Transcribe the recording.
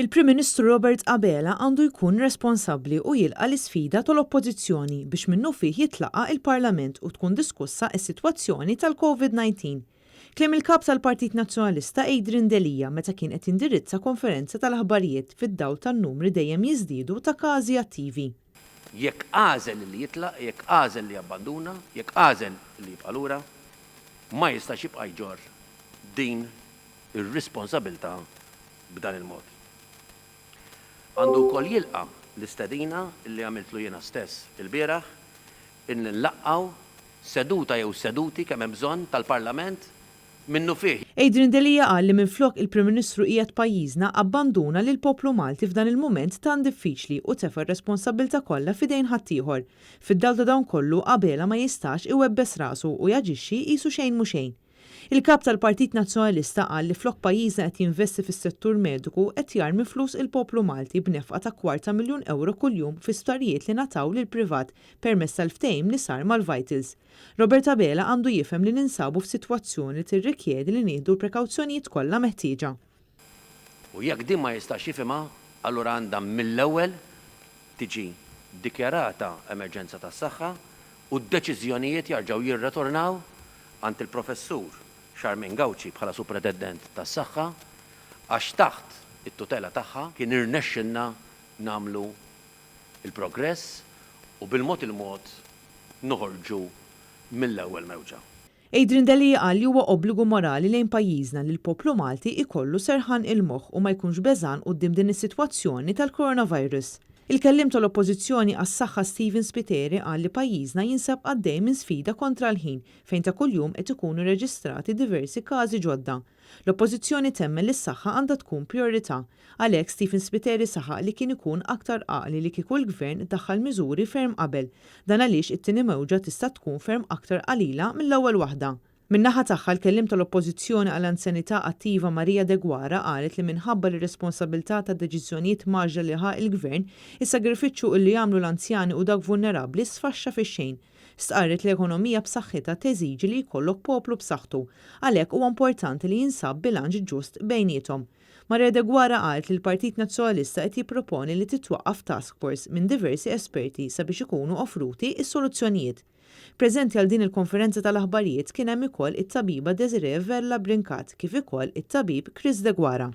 Il-Prim Ministru Robert Abela għandu jkun responsabbli u jilqa' l-isfida tal-Oppożizzjoni biex minnufih jitlaqqa' il-Parlament u tkun diskussa s-sitwazzjoni tal-Covid-19. Kliem il-Kap tal-Partit Nazzjonalista Adrian Delia meta kien qed jindirizza konferenza tal-aħbarijiet fid-dawl tan-numri dejjem jiżdiedu ta' każi attivi. Jekk għażel li jitlaq, jekk għażel li jabbanduna, jekk għażel li jibqa' lura, ma jistax jibqa' jġorr din ir-responsabilità b'dan il-mod. Għandu wkoll jilqa' l-istedina li għamiltlu jiena stess ilbieraħ illi nlaqqgħu seduta jew seduti kemm hemm bżonn tal-Parlament minnufih. Adrian Delia qal li minflok il-Prim Ministru qiegħed pajjiżna abbanduna lill-poplu Malti f'dan il-mument tant diffiċli u tefa' r-responsabbiltà kollha f'idejn ħaddieħor. Fid-dawl ta' dawn kollu, Abela ma jistax iwebbes rasu u jaġixxi qisu xejn mhu xejn. Il-Kap tal-Partit Nazzjonalista qal li flok pajjiżna qed jinvesti fis-settur mediku qed jarmi flus il-poplu Malti b'nefqa ta' kwarta miljun ewro kuljum fi sptarijiet li ngħataw lill-privat permezz tal-ftehim li sar mal-Vitals. Robert Abela għandu jifhem li ninsabu f'sitwazzjoni li tirrikjedi li nieħdu l-prekawzjonijiet kollha meħtieġa. U jekk din ma jistax jifhimha, allura għandha mill-ewwel tiġi dikjarata emerġenza tas-saħħa u d-deċiżjonijiet jarġgħu jirritornaw għand il-Professur Charmaine Gauci bħala Supretendent tas-Saħħa għax taħt it-tutela tagħha kien irnexxilna nagħmlu l-progress u bil-mod il-mod noħorġu mill-ewwel mewġa. Adrian Delia qal li huwa obbligu morali lejn pajjiżna li l-poplu Malti ikollu serħan il-moħħ u ma jkunx beżgħan quddiem din is-sitwazzjoni tal-coronavirus. Il-kelliem tal-Oppożizzjoni għas-Saħħa Stephen Spiteri qal li pajjiżna jinsab għaddej minn sfida kontra l-ħin fejn ta' kuljum qed ikunu reġistrati diversi każi ġodda. L-Oppożizzjoni temmen li s-saħħa għandha tkun priorità. Għalhekk Stephen Spiteri saħaq li kien ikun aktar għaqli li kieku l-Gvern daħħal miżuri ferm qabel. Dan għaliex it-tieni mewġa tista' tkun ferm aktar qalila mill-ewwel waħda. Min-naħa tagħha l-kelliem tal-Oppożizzjoni għall-Anzjanità Attiva Maria Deguara qalet li minħabba l-irresponsabilità tad-deċiżjonijiet mgħaġġla li ħa l-Gvern, is-sagrifiċċju illi għamlu l-anzjani u dawk vulnerabbli sfaxxa fix-xejn. Stqarret li ekonomija b'saħħitha teżiġi li jkollok poplu b'saħħtu. Għalhekk huwa importanti li jinsab bilanċ ġust bejniethom. Maria Deguara qalet li l-Partit Nazzjonalista qed jipproponi li titwaqqaf task force minn diversi esperti sabiex ikunu offruti s-soluzzjonijiet. Preżenti għal din il-konferenza tal-aħbarijiet kien hemm ukoll it-tabiba Desiree Vella Brincat kif ukoll it-tabib Chris Deguara.